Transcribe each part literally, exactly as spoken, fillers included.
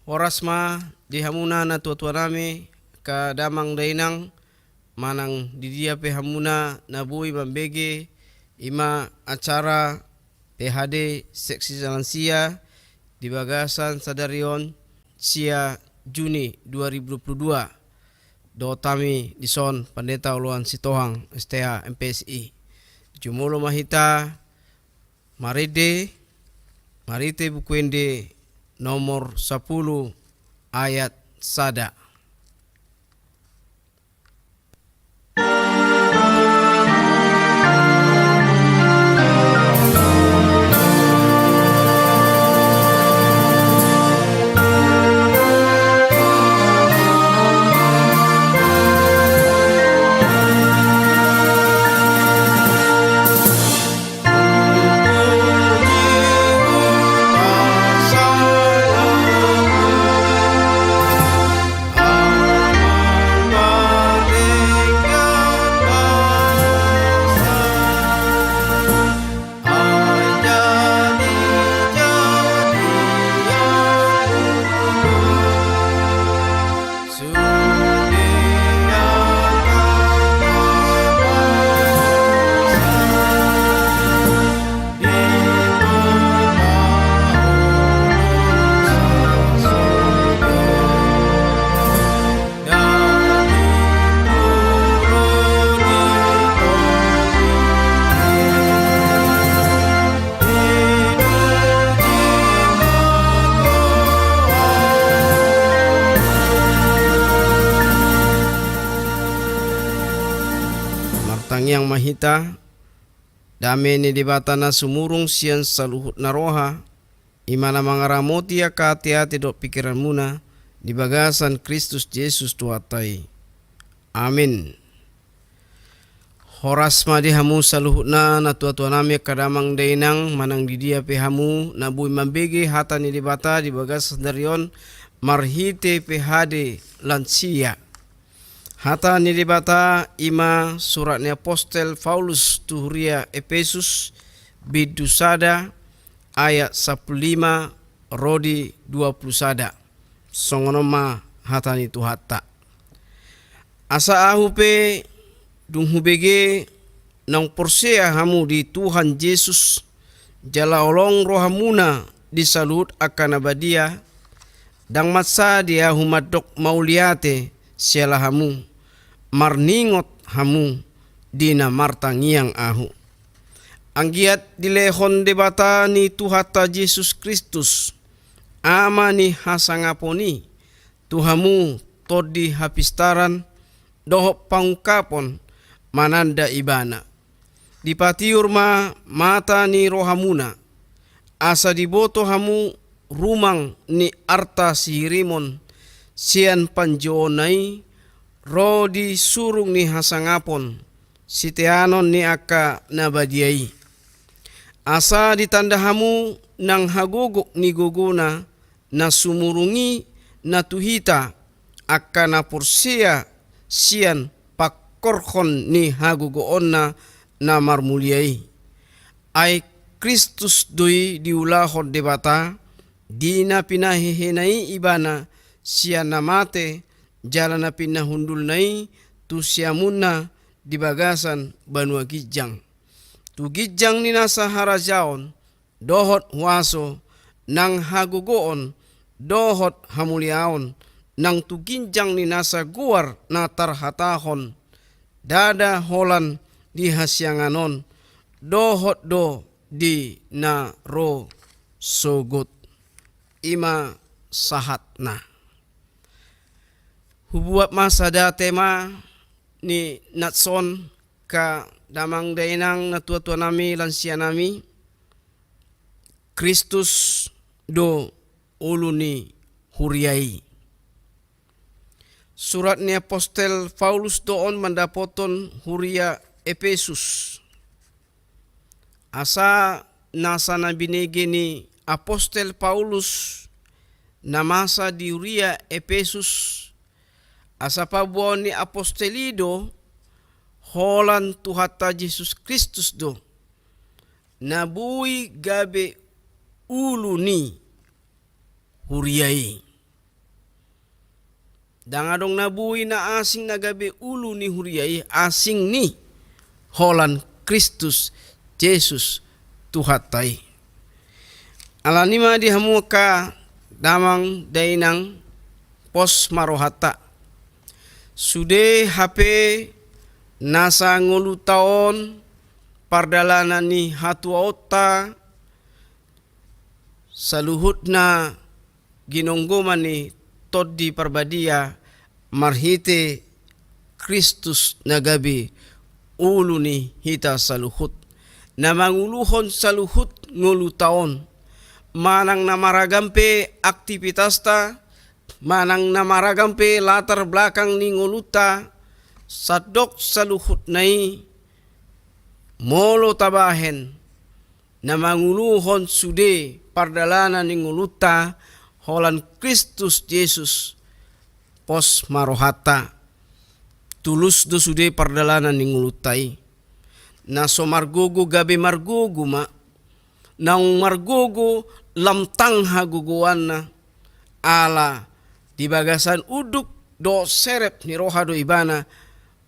Horas ma di hamuna na tuatua nami, angka damang dainang, manang di dia pe hamuna na boi mambege, i ma acara P H D seksi lansia di bagasan sadari on, sia Juni dua ribu dua puluh dua. Dohot hami dison Pandita Oloan Sitohang, S T A, M P S I. Jumolo ma hita marende marhite Buku Ende nomor sapuluh ayat sada. Martangiang ma hita. Dame ni Debata na sumurung sian saluhut na roha, i ma na mangaramoti angka ateate dohot pingkiranmuna di bagasan Kristus Jesus Tuhanta i. Amin. Horas ma di hamu saluhutna na tuatua nami, angka damang dainang, manang di dia pe hamu na boi mambege hata ni Debata di bagasan sadari on marhite P H D lansia. Hata ni Debata i ma surat ni apostel Paulus tu huria Epesus, bindu sada, ayat sampulu lima ro di dua pulu sada. Songon on ma hata ni Tuhanta. Asa ahu pe, dung hubege naung porsea hamu di Tuhan Jesus, jala holong rohamuna di saluhut angka na badia, ndang mansai ahu mandok mauliate siala hamu, marningot hamu di na martangiang ahu. Anggiat dilehon Debata ni Tuhanta Jesus Kristus, Ama ni hasangapon i, tu hamu tondi hapistaran dohot pangungkapon mananda Ibana. Dipatiur ma mata ni rohamuna, asa diboto hamu rumang ni arta sihirimon sian panjouonna i, ro di surung ni hasangapon siteanon ni angka na badia i. Asa ditanda hamu nang hagogoh ni gogona na sumurung i na tu hita, angka na porsea sian pangkorhon ni hagogoonna na marmulia i. Ai Kristus do i diulahon Debata, di na pinahehena i Ibana sian na mate, jala na pinahundulna i tu siamunna di bagasan banua ginjang. Tu ginjang ni nasa harajaon, dohot huaso, nang hagogoon, dohot hamuliaon, nang tu ginjang ni nasa goar na tarhatahon, ndada holan di hasiangan on, dohot do di na ro sogot. I ma sahatna. Hubuat ma sada tema ni nats on, angka damang dainang na tuatua nami, lansia nami, Kristus do ulu ni huria i. Surat ni apostel Paulus do on mandapothon huria Epesus. Asa nasa na binege ni apostel Paulus na masa di huria Epesus, asa paboaon ni apostel i do, holan Tuhanta Jesus Kristus do na boi gabe ulu ni huria i. Ndang adong na boi na asing na gabe ulu ni huria i, asing ni holan Kristus Jesus Tuhanta i. Alani ma di hamu angka damang dainang, pos ma rohanta. Sude hape nasa ngolunta on, pardalanan ni hatuaonta, saluhutna ginonggoman ni Tondi Parbadia marhite Kristus na gabe ulu ni hita saluhut, na manguluhon saluhut ngolunta on, manang na maragam pe aktipitasta, manang na maragam pe latar belakang ni ngolunta, sandok saluhutna i molo tabahen na manguluhon sude pardalanan ni ngolunta holan Kristus Jesus, pos ma rohanta. Tulus do sude pardalanan ni ngolunta i. Na so margogo gabe margogo ma, naung margogo lam tangha gogoanna, ala di bagasan unduk dohot serep ni roha do ibana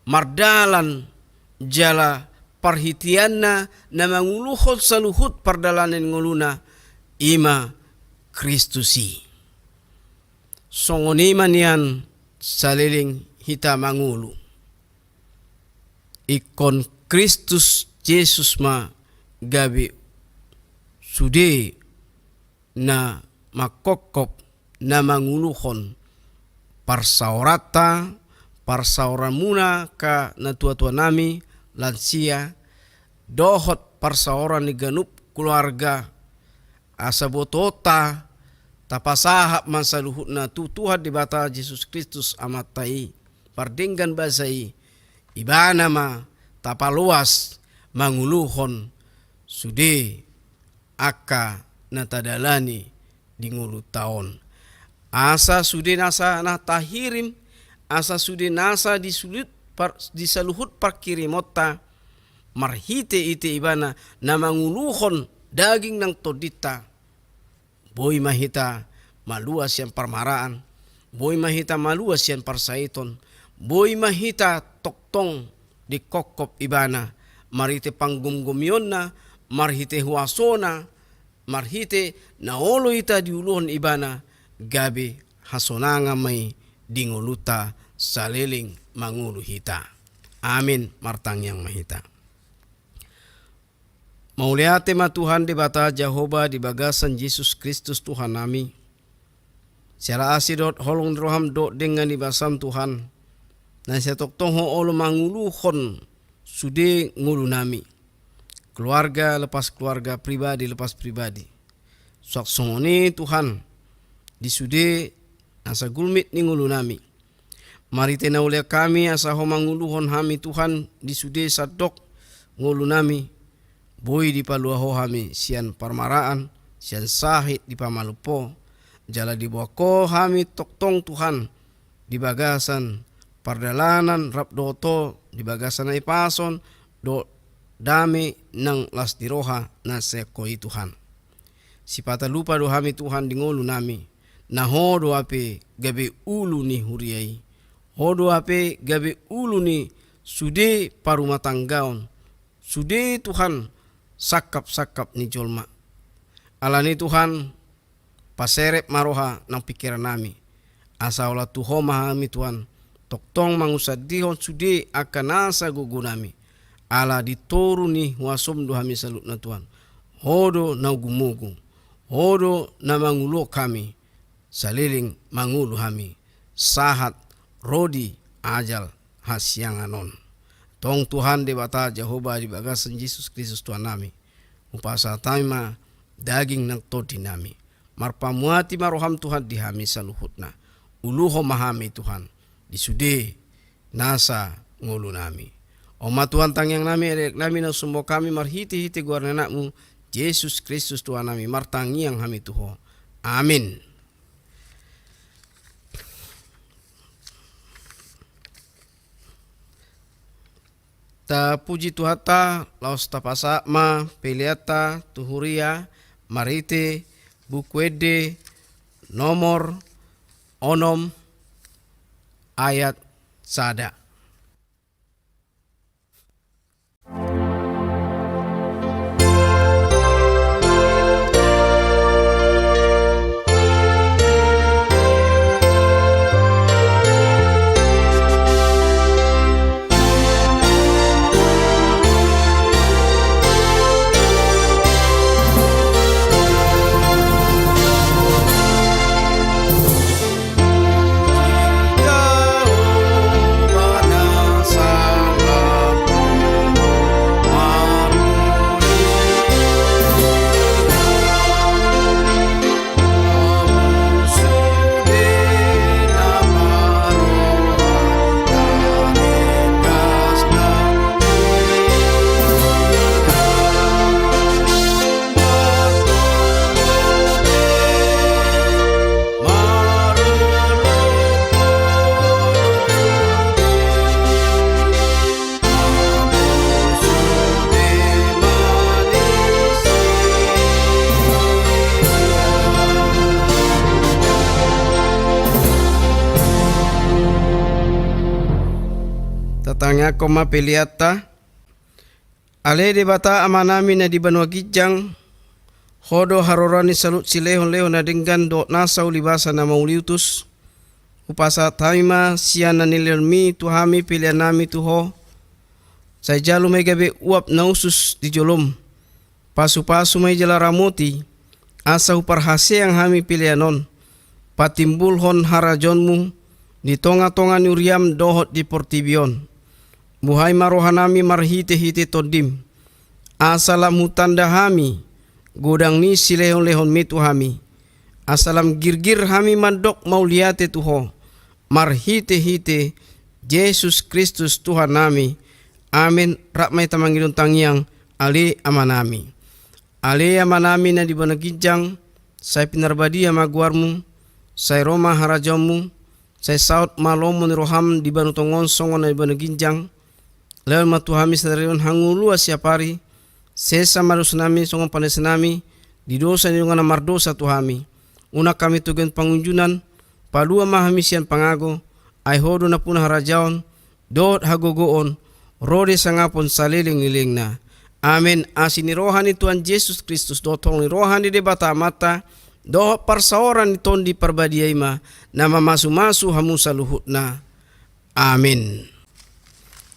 mardalan, jala parhiteanna na manguluhon saluhut pardalanan ni ngoluna, i ma Kristus i. Songon i ma nian saleleng hita mangolu. Ingkon Kristus Jesus ma gabe sude na mangkophop, na manguluhon parsaoranta, parsaoranmuna angka natuatuanami, lansia, dohot parsaoran ni ganup keluarga, asa botoonta tapasahat ma saluhutna tu Tuhan Debata Jesus Kristus Amanta i, pardenggan basa i, ibana ma tapaloas manguluhon sude angka na tadalani di ngolunta on. Asa sude nasa na tahirim, asa sude nasa di sulut par-, di saluhut parhirimonta, marhite-ite ibana na manguluhon daging nang tondinta, boi ma hita malua sian parmaraan, boi ma hita malua sian parsaiton, boi ma hita tongtong dikophop ibana, marhite panggomgomionna, marhite huasona, marhite na olo hita diuluhon ibana, gabe hasonangan ma i di ngolunta saleleng mangolu hita. Amin. Martangiang ma hita. Mauliate ma Tuhan Debata Jahowa di bagasan Jesus Kristus Tuhannami. Siala asi dohot holong ni roham dohot denggan ni basam Tuhan, na sai tongtong Ho olo manguluhon sude ngolunami. Keluarga lepas keluarga, pribadi lepas pribadi. Suang songon i Tuhan, di sude nasa gulmit ni ngolunami. Marhite na hulean hami asa Ho manguluhon hami Tuhan di sude sandok ngolunami, boi dipalua Ho hami sian parmaraan, sian sahit dipamalum Ho, jala diboan Ho hami tongtong Tuhan, di bagasan pardalanan rap dohot Ho, di bagasan hahipason dohot dame nang las ni roha na sian Ho i Tuhan. Sipata lupa do hami Tuhan di ngolunami, na Ho do hape gabe ulu ni huria i. Ho do hape gabe ulu ni sude parumatanggaon, sude Tuhan sangkap-sangkap ni jolma. Alani Tuhan, paserep ma roha nang pingkirannami, asa holan tu Ho ma hami Tuhan, tongtong mangusandihon sude angka nasa gogonami, ala di toru ni huasom do hami saluhutna Tuhan. Ho do na ogumogu, Ho do na manguluhon hami, saleleng mangolu hami, sahat ro di ajal hasiangan on. Tong Tuhan Debata Jahowa di bagasan Jesus Kristus Tuhannami, hupasahat hami ma daging nang tondinami. Marpamuati ma roham Tuhan di hami saluhutna. Uluhon ma hami Tuhan di sude nasa ngolunami. On ma Tuhan tangiangnami, elek nami na sumbo hami marhite-hite goar ni Anakmu Jesus Kristus Tuhannami, martangiang hami tu Ho. Amin. Tapuji Tuhanta, laos tapasahat ma peleanta tu huria marhite Buku Ende nomor onom, ayat sada. Tatangiangkon ma peleanta. Ale Debata Amanami na di banua ginjang, Ho do haroroan ni saluhut silehonlehon na denggan dohot nasa ulibasa na mauliutus. Hupasahat hami ma sian na nilehonMi tu hami peleannami tu Ho. Sai jalo ma i gabe uap na usus di joloM. Pasupasu ma i jala ramoti, asa huparhaseang hami pelean on patimbulhon harajaonMu di tongatonga ni huriaM dohot di portibi on. Buhai ma rohanami marhitehite TondiM, asa lam hutanda hami godang ni silehonlehonMi tu hami, asa lam girgir hami mandok mauliate tu Ho marhitehite Jesus Kristus Tuhannami. Amen. Rap ma hita mangidop tangiang. Ale Amanami. Ale Amanami na di banua ginjang, sai pinarbadia ma goarMu, sai ro ma harajaonMu, sai saut ma lomo ni rohaM di banua tonga on songon na di banua ginjang. Lehon ma tu hami sadari on hangoluan siapari, sesa ma dosanami songon panesanami di dosa ni dongan na mardosa tu hami. Unang hami togihon pangunjunan, palua ma hami sian pangago, ai Ho do nampuna harajaon, dohot hagogoon, ro di hasangapon saleleng ni lelengna. Amen. Asi ni roha ni Tuhan Jesus Kristus, dohot holong ni roha ni Debata Amanta, dohot parsaoran ni Tondi Parbadia i ma, na mamasumasu hamu saluhutna. Amen.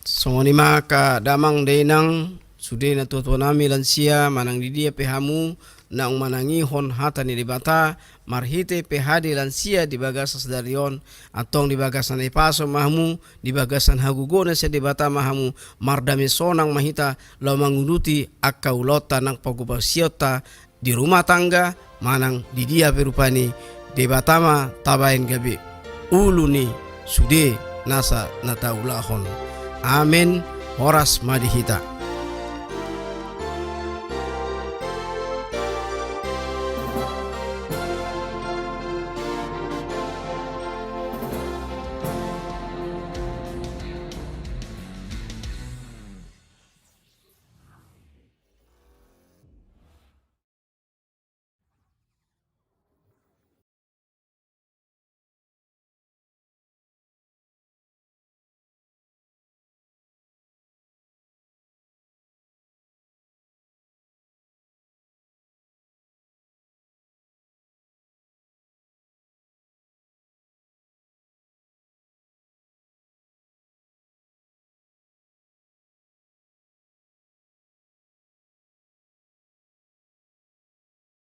Songon i ma angka damang dainang, sude natuatuanami lansia, manang di dia pe hamu, naung manangihon hata ni Debata, marhite P H D lansia di bagasan sadari on, antong di bagasan na ipasahat ma hamu, di bagasan hagogoon na sian Debata ma hamu, mardame sonang ma hita, laho manguduti angka ulaonta nang pangupasionta, di rumah tangga, manang di dia pe rupani, Debata ma tabaen gabe ulu ni sude nasa na taulahon. Amen, horas ma di hita.